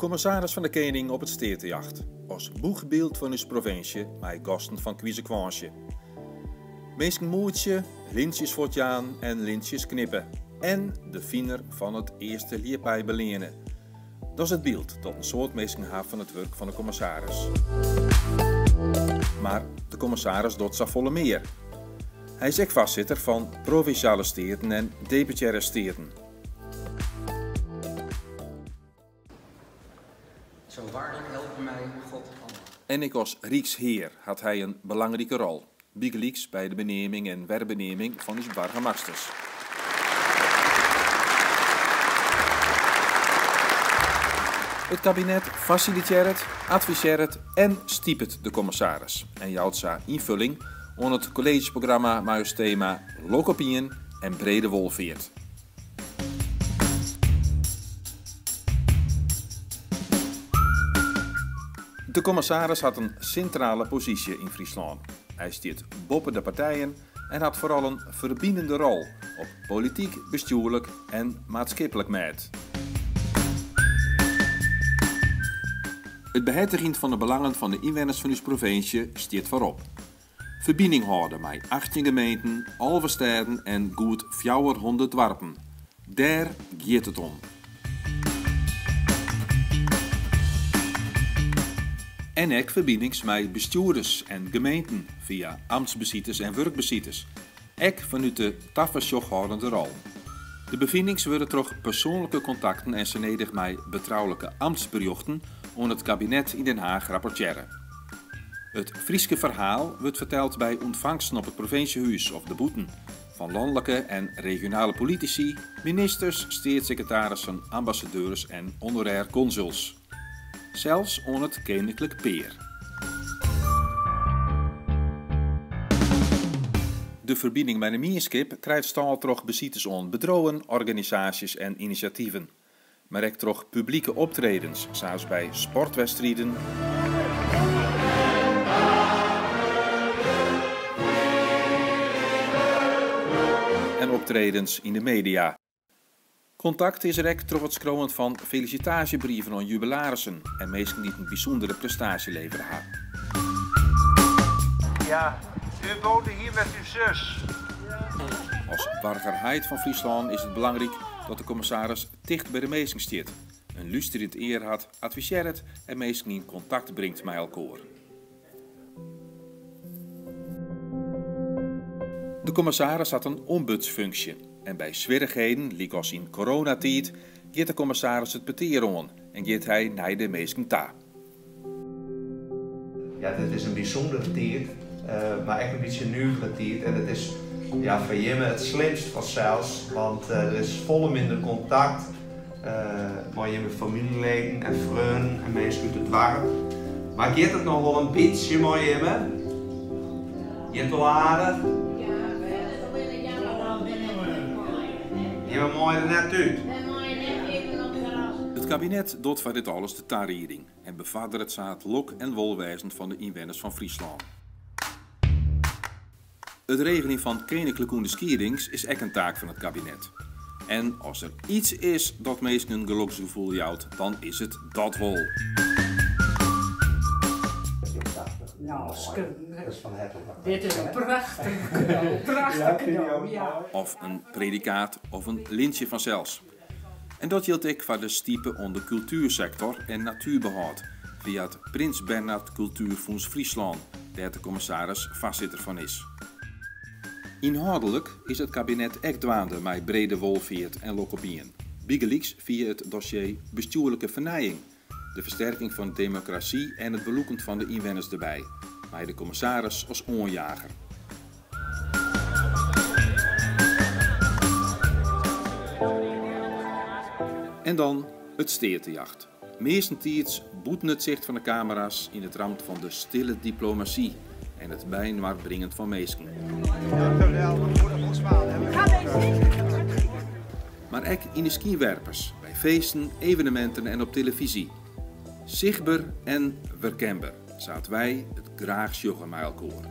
kommissaris fan de Kening op it Steatejacht, as boechbyld fan ús provinsje mei gasten fan kwizekwânsje. Minsken moetsje, lintsjes fuortjaan en lintsjes knippe. En de finer fan it earste ljipaai beleane. Dat is it byld dat in soad minsken ha fan it wurk fan de kommissaris. Mar de kommissaris docht safolle mear. Hy is ek foarsitter fan Provinsjale Steaten en Deputearre Steaten. Zo waarlijk helpe mij God almachtig. En ek as Rykshear hat hy in belangrike rol, bygelyks by de beneaming en werbeneaming fan ús boargemasters. It kabinet fasilitearret, advisearret en stipet de kommissaris en jout sa ynfulling oan it kolleezjeprogramma mei as tema Lok op ien en brede wolfeart. De kommissaris hat in sintrale posysje yn Fryslân. Hy stiet boppe de partijen en hat foaral in ferbinende rol op polityk, bestjoerlik en maatskiplik mêd. It behertigjen fan de belangen fan de ynwenners fan ús provinsje stiet foarop. Ferbining hâlde mei 18 gemeenten, 11 stêden en goed 400 doarpen. Dêr giet it om. En ek ferbinings mei bestjoerders en gemeenten fia amtsbesites en wurkbesites, ek fanút de tafersjochhâldende rol. De befinings wurde troch persoanlike kontakten en sa nedich mei betroulike amtsberjochten oan it kabinet yn Den Haach rapportearre. It Fryske ferhaal wurdt ferteld by ûntfangsten op it provinsjehûs of de bûten, fan lanlike en regionale politisy, ministers, steatssekretarissen, ambassadeurs en honorêr konsuls. Sels oan it keninklik pear. De ferbining mei de mienskip krijt stâl troch besites oan bedriuwen, organisaasjes en inisjativen. Mar ek troch publike optredens, sa as by sportwedstriden en optredens yn de media. Kontakt is der ek troch it skriuwen fan felisitaasjebrieven oan jubilarissen en minsken dy't in bysûndere prestaasje levere ha. Ja, u woonde hier met uw zus. As boargerheit fan Fryslân is it belangryk dat de kommissaris ticht by de minsken stiet, in lústerjend ear hat, advisearret en minsken yn kontakt bringt mei elkoar. De kommissaris hat in ombudsfunksje en by swierrichheden, lykas yn coronatiid, giet de kommissaris it petear oan en giet hy nei de minsken ta. Ja, dit is in bysûndere tiid, mar ek in bytsje nuvere tiid. En it is ja, foar jimme it slimst fansels, want der is folle minder kontakt mei jimme famyljeleden en freonen en minsken út it doarp. Mar giet it noch wol in bytsje mei jimme? Giet wol aardich? Jimme meie der net út? It kabinet docht foar dit alles de tarieding en befoarderet sa it lok en wolwêzen fan de ynwenners fan Fryslân. It regeljen fan keninklike ûnderskiedings is ek in taak fan it kabinet. En as der iets is dat minsken in geloksgefoel jout, dan is it dat wol. Nou, dit is in prachtich kado, prachtich kado, ja. Of in predikaat of in lintsje fansels. En dat jildt ek foar de stipe oan de kultuersektor en natuerbehâld fia it Prins Bernhard Cultuurfonds Fryslân, dêr't de kommissaris foarsitter fan is. Ynhâldlik is it kabinet ek dwaande mei brede wolfeart en lok op ien, bygelyks fia it dossier bestjoerlike fernijing, de fersterking fan demokrasy en it belûken fan de ynwenners derby, mei de kommissaris as oanjager. En dan it Steatejacht. Meastentiids bûten it sicht fan de kamera's yn it ramt fan de stille diplomasy en it byinoar bringen fan minsken. Mar ek yn de skynwerpers, by feesten, eveneminten en op telefyzje. Sichtber en werkenber, sa't wy it graach sjogge mei elkoar.